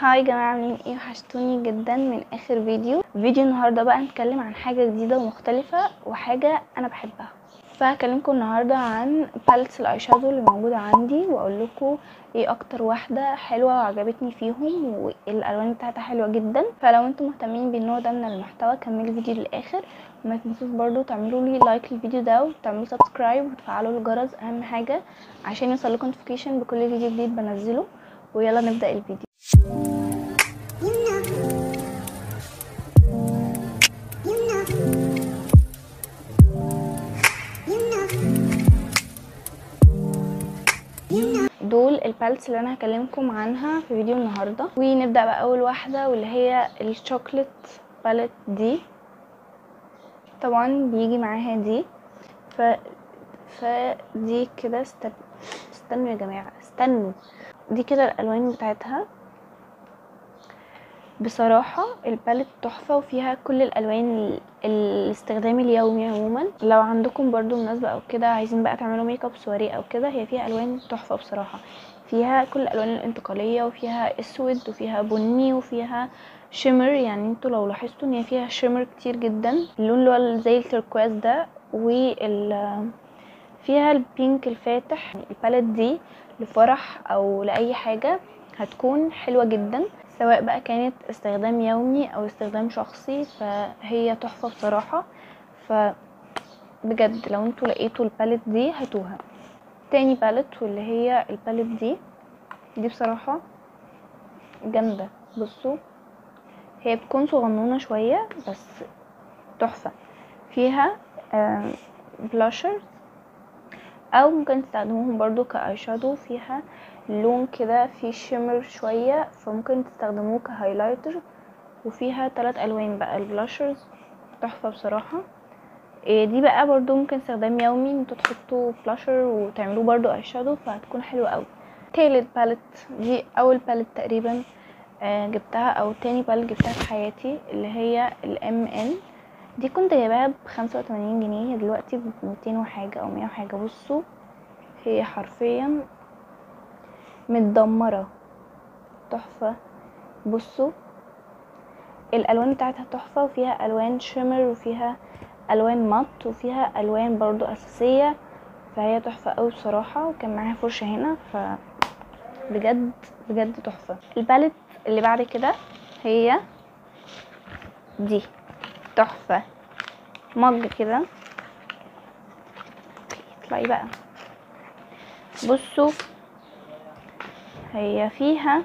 Hi يا جماعة، عاملين ايه؟ وحشتوني جدا من اخر فيديو. فيديو النهارده بقى هنتكلم عن حاجة جديدة ومختلفة وحاجه انا بحبها. فهكلمكم النهارده عن palettes ال eyeshadow اللي موجودة عندي، واقول لكم ايه اكتر واحدة حلوة وعجبتني فيهم والالوان بتاعتها حلوة جدا. فلو انتم مهتمين بالنوع ده من المحتوى كملوا الفيديو للاخر، وما تنسوش برضو تعملوا لي like للفيديو ده وتعملوا subscribe وتفعلوا الجرس، اهم حاجة عشان يوصلكم notification بكل فيديو جديد بنزله. ويلا نبدا الفيديو. دول ال palettes اللي انا هكلمكم عنها في فيديو النهارده. ونبدا بقى اول واحدة واللي هي ال chocolate palette دي. طبعا بيجي معاها دي، فدي كده. استنوا يا جماعة، استنوا. دي كده الالوان بتاعتها. بصراحة ال palette تحفة وفيها كل الالوان الاستخدام اليومي عموما. لو عندكم برضو مناسبة او كده عايزين بقى تعملوا ميك اب سواري او كده، هي فيها الوان تحفة بصراحة. فيها كل الالوان الانتقالية، وفيها اسود وفيها بني وفيها shimmer. يعني انتوا لو لاحظتوا ان هي فيها shimmer كتير جدا، اللون اللي هو زي التركواز ده، وال فيها ال pink الفاتح. ال palette دي لفرح او لاي حاجة هتكون حلوة جدا، سواء بقى كانت استخدام يومي او استخدام شخصي، فهي تحفة بصراحة. فبجد لو انتوا لقيتوا ال palette دي هاتوها. تاني palette واللي هي ال palette دي، دي بصراحة جامدة. بصوا هي بتكون صغنونه شوية بس تحفة. فيها بلاشر او ممكن تستخدموهم برضو ك eyeshadow. فيها لون كده فيه shimmer شوية، فممكن تستخدموه ك highlighter. وفيها 3 الوان بقى ال blushers، تحفة بصراحة. دي بقى برضو ممكن استخدام يومي، انتوا تحطوا بلاشر وتعملوه برضو eyeshadow، فهتكون حلوة قوي. تالت palette، دي اول palette تقريبا جبتها او تاني palette جبتها في حياتي، اللي هي ال MN. دي كنت جايباها ب85 جنيه، هي دلوقتي ب200 وحاجه او 100 وحاجه. بصوا هي حرفيا متدمره، تحفة. بصوا الالوان بتاعتها تحفة، وفيها الوان shimmer وفيها الوان matte وفيها الوان برضو اساسية، فهي تحفة قوي بصراحة. وكان معاها فرشه هنا، فبجد بجد تحفة. ال palette اللي بعد كده هي دي، تحفة mug كده. اطلعي بقى. بصوا هي فيها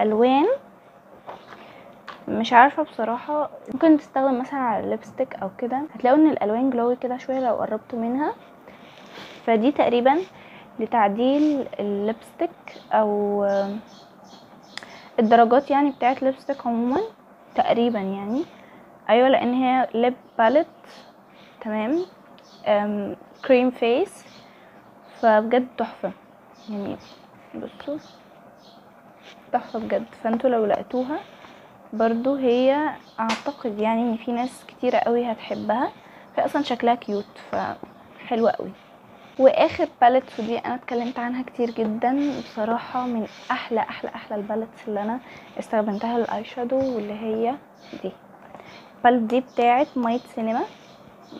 الوان مش عارفه بصراحة، ممكن تستخدم مثلا على ال lipstick او كده، هتلاقوا ان الالوان glowy كده شوية لو قربتوا منها. فدي تقريبا لتعديل ال lipstick او الدرجات يعني بتاعه ال lipstick عموما تقريبا يعني. ايوه، لان هي lip palette، تمام، cream face، فبجد تحفة يعني. بصوا تحفة بجد. فانتوا لو لقيتوها برضو، هي اعتقد يعني ان في ناس كتيرة قوي هتحبها، هي اصلا شكلها cute فحلوه قوي. واخر palette، ودي انا اتكلمت عنها كتير جدا بصراحة، من احلى احلى احلى ال palettes اللي انا استخدمتها لل eyeshadow، واللي هي دي. ال palette دي بتاعه مايت سينما.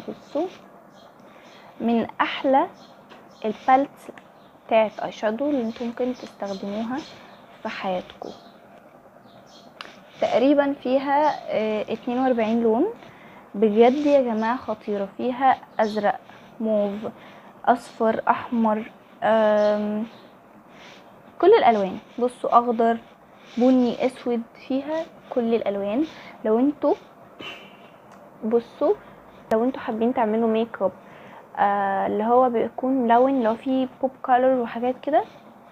بصوا من احلى ال palettes بتاعه eyeshadow اللي انتم ممكن تستخدموها في حياتكم. تقريبا فيها 42 لون. بجد يا جماعة خطيرة. فيها ازرق، موف، اصفر، احمر، كل الالوان. بصوا اخضر، بني، اسود، فيها كل الالوان. لو انتوا بصوا لو انتوا حابين تعملوا ميك اب اللي هو بيكون ملون، لو فيه pop color وحاجات كده،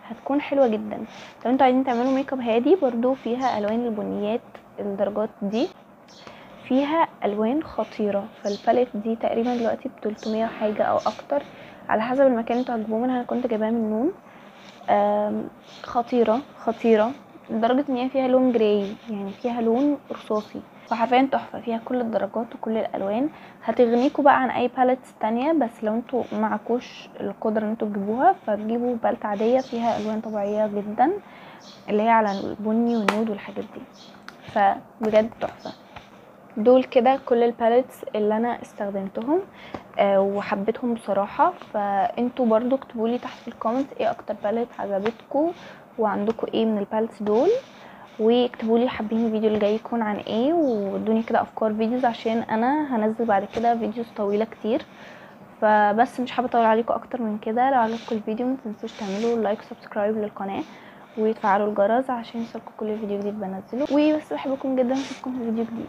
هتكون حلوة جدا. لو انتوا عايزين تعملوا ميك اب هادي برضو فيها الوان البنيات، الدرجات دي فيها الوان خطيرة. فال palette دي تقريبا دلوقتي ب300 وحاجه او اكتر على حسب المكان اللي انتوا هتجيبوه منها. انا كنت جايباها من نون. خطيرة خطيرة لدرجة ان هي فيها لون gray، يعني فيها لون رصاصي، فحرفيا تحفة. فيها كل الدرجات وكل الالوان، هتغنيكوا بقى عن اي palettes تانية. بس لو انتوا معكوش القدرة ان انتوا تجيبوها، فتجيبوا palette عادية فيها الوان طبيعية جدا. اللي هي على البني وال nude والحاجات دي، فبجد تحفة. دول كده كل ال palettes اللي انا استخدمتهم وحبيتهم بصراحة. فانتوا برضو اكتبولي تحت في ال comment ايه اكتر palette عجبتكم وعندكم ايه من ال palettes دول، واكتبولي حابين الفيديو الجاي يكون عن ايه، وادوني كده افكار videos عشان انا هنزل بعد كده videos طويلة كتير. فبس مش حابة اطول عليكم اكتر من كده. لو عجبكم الفيديو ما تنسوش تعملوا like و subscribe للقناة وتفعلوا الجرس عشان يوصلكم كل فيديو جديد بنزله. وبس بحبكم جدا، اشوفكم في فيديو جديد.